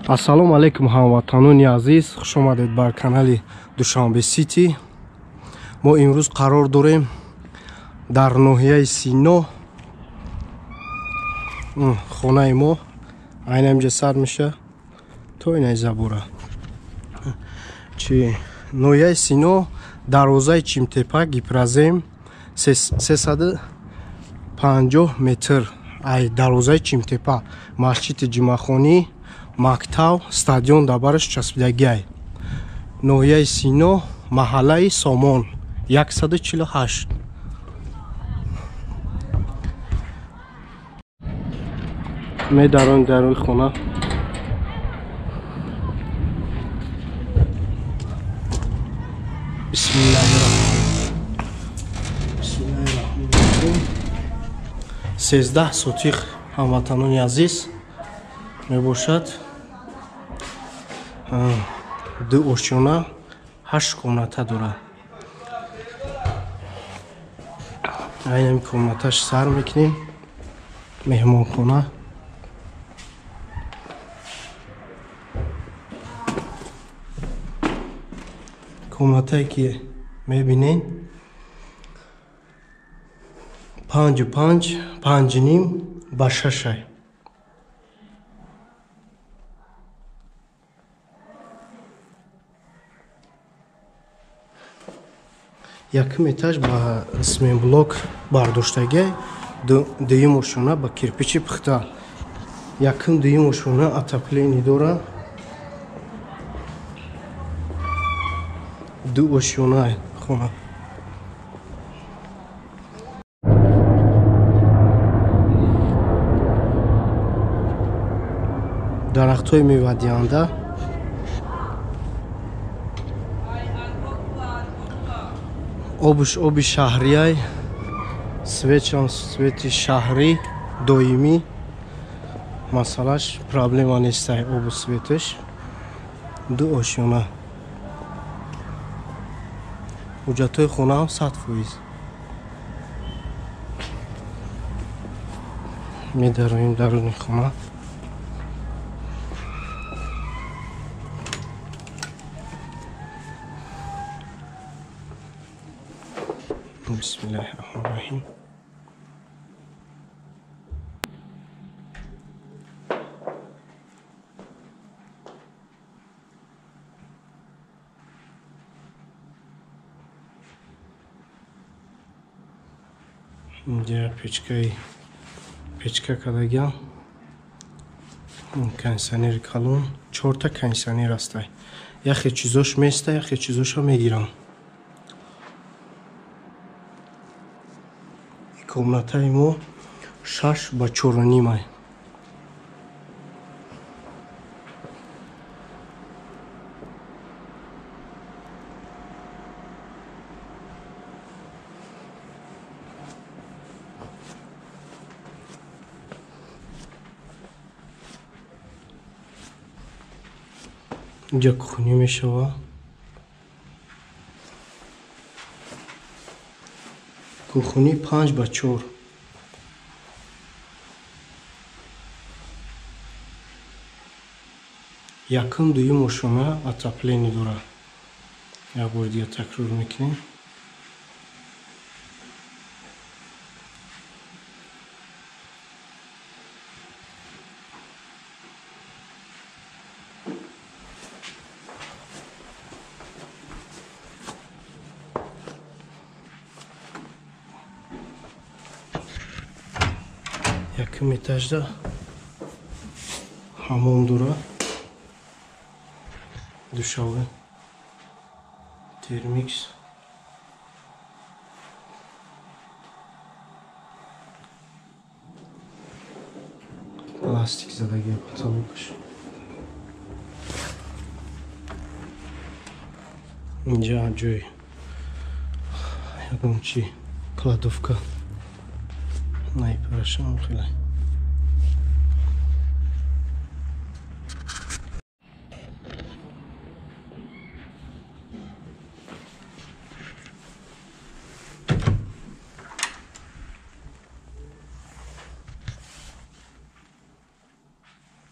Ассалому алайкум ҳамватанони азиз, хуш омадед бар канали Душанбе Сити. Мо имрӯз қарор дорем дар ноҳияи Сино. Хонаи мо айна инҷа сар меша то инаи забора. Чи ноҳияи Сино, дарвозаи Чимтепа, Гипрозем 350 метр ай дарвозаи Чимтепа, масҷиди Ҷумъахонӣ, мактаб, стадион дар бараш часпидагиай. Ноҳияи Сино, маҳаллаи Сомон 148. Медароем дарои хона. Бисмиллаҳир-раҳмонир-раҳим. 13 сотих ҳамватанони азиз мебошад. Ду ошёна, 8 комната дорад. Айнами комнаташ сар мекунем. Меҳмонхона. Комнатае ки мебинед 5,5, 5,5 ба 6. Якум этаж ба сменблок бардоштагӣ, дуюм ошёна ба кирпичи пухта. Якум дуюм ошёна отопление дорад. Ду ошёна хона. Дарахтҳои мевадиҳанда. Обуш оби шаҳрияй, светшам свети шаҳрӣ доимӣ. Масъалаш проблема нестай обу светаш. Ду ошёна. Ҳуҷҷатҳои хонаам 100%. Медароем даруни хона. Бисмиллаҳир-раҳмонир-раҳим. Инҷа печка кардагиам. Кондитсионери калон, 4та кондитсионер ҳастай. Яхе чизош места, яхе чизошо мегирам. Комнатаи мо 6 ба 4,5. Инҷа кухня мешава. Кухни 5 ба 4. Якум дуюм ошёна отопление дорад. Як бори дига такрор мекунем. Якум этажда ҳамом дорад, душове, термикс. Пластик задаги потолокаш. Инҷа ҷой ягон чи кладовка. Найпарашам хеле.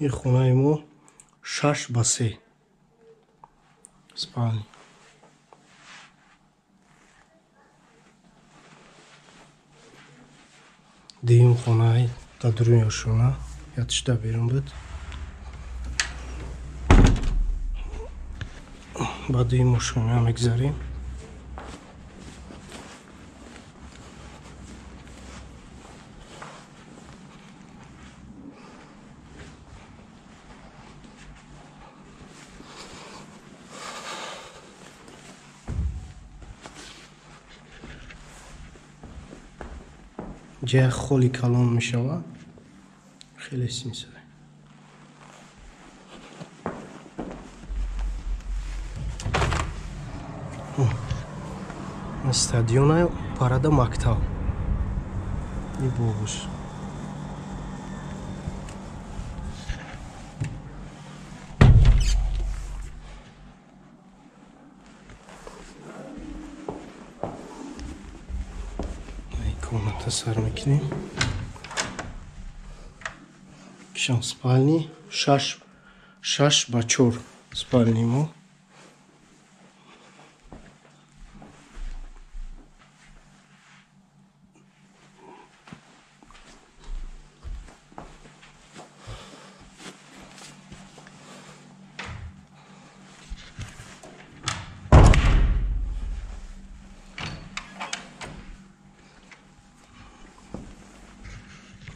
Ин хонаи мо 6 ба 3 спальни. Дуюм хонаи дар дуруни ошхона ятишда берун буд. Ба дуюм ошхона мегзарем. Ҷая холи калон мешавад, хеле синсай. Стадиона парада мактаб. И боғуш. Комната сар мекунем. Кишам спальни 6 ба 4 спальни мо.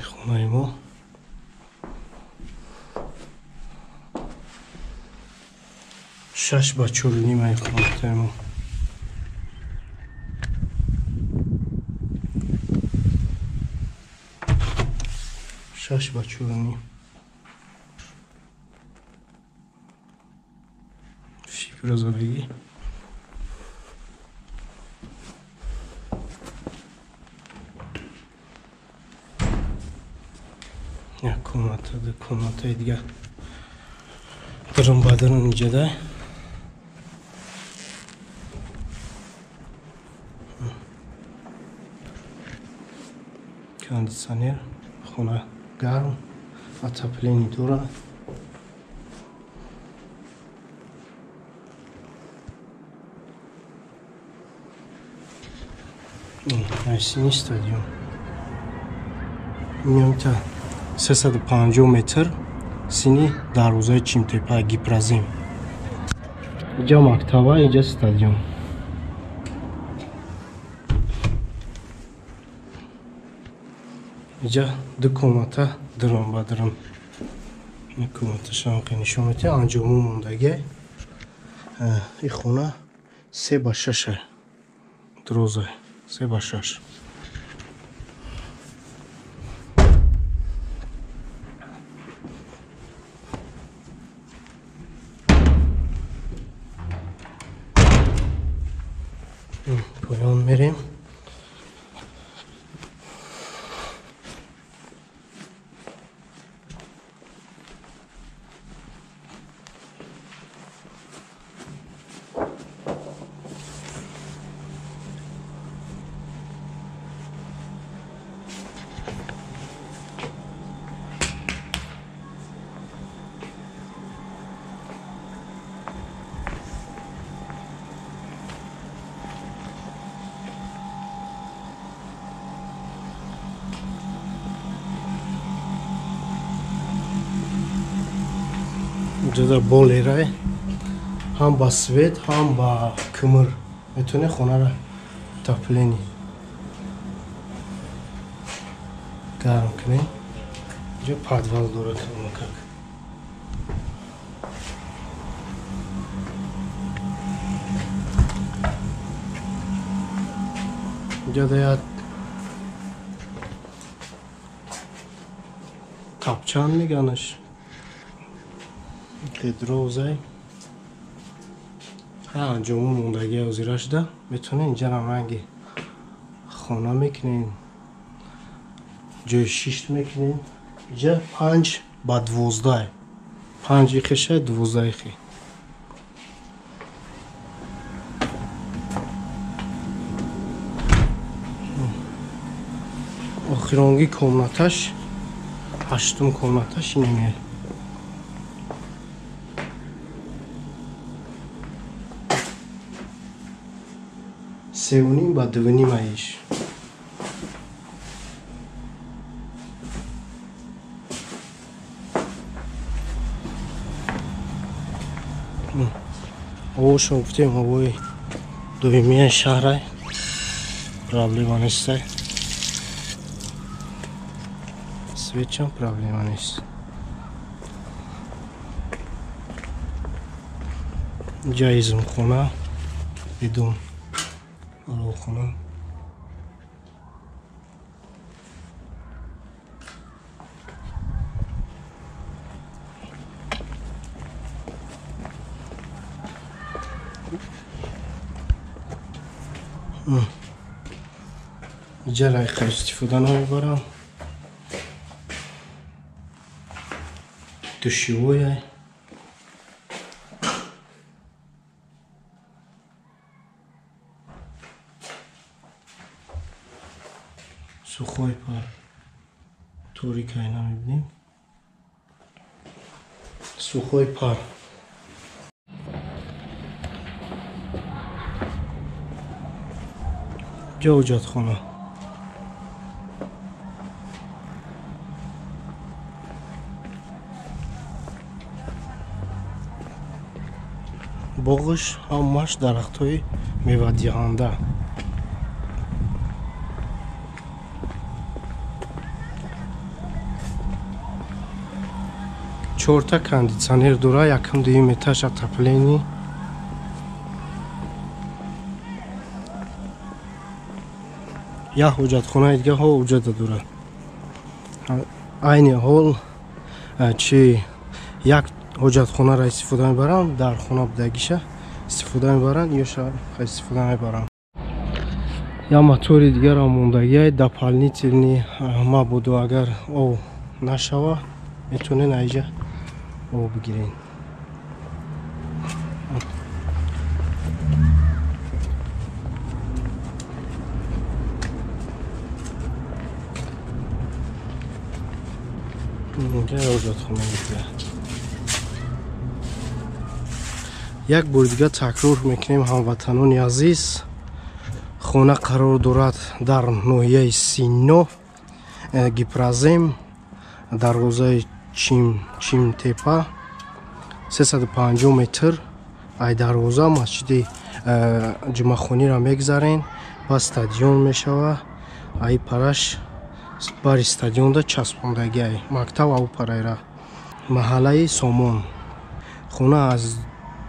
Хонаи мо 6 ба 4.5 хонаи мо. 6 ба 4.5. Фигура задагӣ. Як комната, ду комнатаи дигар дурун ба дурун иҷода. Кондитсионер, хона гарм, отопление дорад. Сини стадион. Инамта 350 метр сини дарвозаи Чимтепа Гипрозем. Иҷа мактаба, иҷа стадион. Иҷа ду комната дурун ба дурун. Ин комнаташам ки нишон медиҳад, анҷому мондагӣ. Ин хона 3 ба 6 дуроза, 3 ба 6. Поён мерем. Ҷода болерай ҳам ба свет, ҳам ба кӯмир метавонед хонаро отопление гарм кунед. Инҷо подвал дорад калонакак. Инҷода як тапчан меганаш. Дрозай анҷому мондагӣ ҳозира шуда. Метавонед инҷарам ранги хона мекунед, ҷои шишт мекунед. Инҷа 5 ба 12, 5 хеша 12 хе. Охиронги комнаташ, 8-ум комнаташ инаме. 3.5 ба 2.5 аиш. Ҳавошон гуфтем ҳавои доимияи шаҳрай, проблема нестай. Светчам проблема нест. Инҷа измхона, бидун оловхона. Инҷа райқа истифода намебарам. Душевоя. Сухой пар. Торикай намебинем. Сухой пар. Ҷо ҳоҷатхона. Боғш ҳамаш дарахтҳои мевадиҳанда. Чорта кондитсионер дора, якум дуюм этаж отопление. Як ҳоҷатхонаи дига ҳо уҷада дора. Айни ҳол чи як ҳоҷатхонаро истифода мебарам, дар хона будагиша истифода мебаранд, ёша истифода мебарам. Як мотори дигарам мондагиай, дополнительный мабуду агар об нашава, метавонед айҷа об бигиред. Инҷа ҳоҷатхона мегирад. Як бор дига такрор мекунем, ҳамватанони азиз, хона қарор дорад дар ноҳияи Сино, Гипрозем, дарвозаи Чимтепа, 350 метр ай дарвоза масҷиди ҷумъахониро мегзарен, пас стадион мешава, ай параш бари стадионда часпондагиай мактаб ав парайра, маҳаллаи Сомон. Хона аз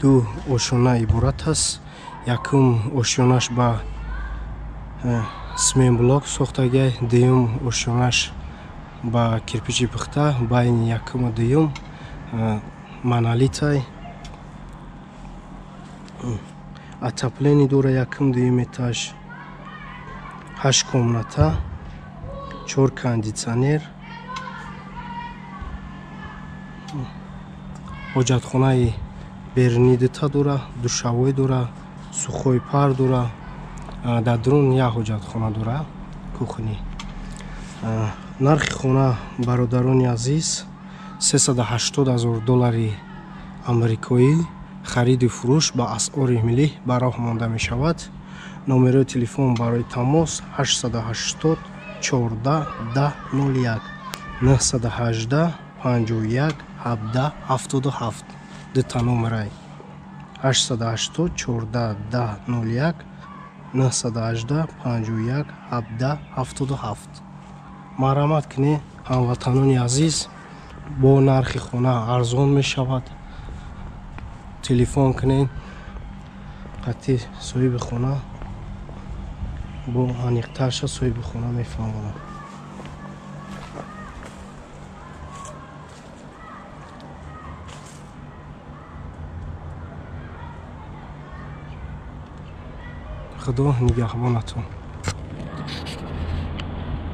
ду ошёна иборат аст. Якум ошёнаш ба сменблок сохтагиай, дуюм ошёнаш ба кирпичи пухта, байни якуму дуюм монолитай. Отопление дора якум дуюм этаж, 8 комната, 4 кондитсионер, ҳоҷатхонаи берунӣ дута дора, душавой дора, сухой пар дора, дар дарун як ҳоҷатхона дора, кухни. Нархи хона, бародарони азиз, 380 000 доллари амрикоӣ. Хариду фурӯш ба асъори миллӣ ба роҳ монда мешавад. Номерои телефон барои тамос 880 14 10 01 918 51 17 77. Дута номерай 880 14 10 01 918 51 17 77. Марҳамат кунед, ҳамватанони азиз, бо нархи хона арзон мешавад. Телефон кунед қатъи соҳиби хона, бо аниқтарша соҳиби хона мефаҳмонад. Худо нигаҳбонатон.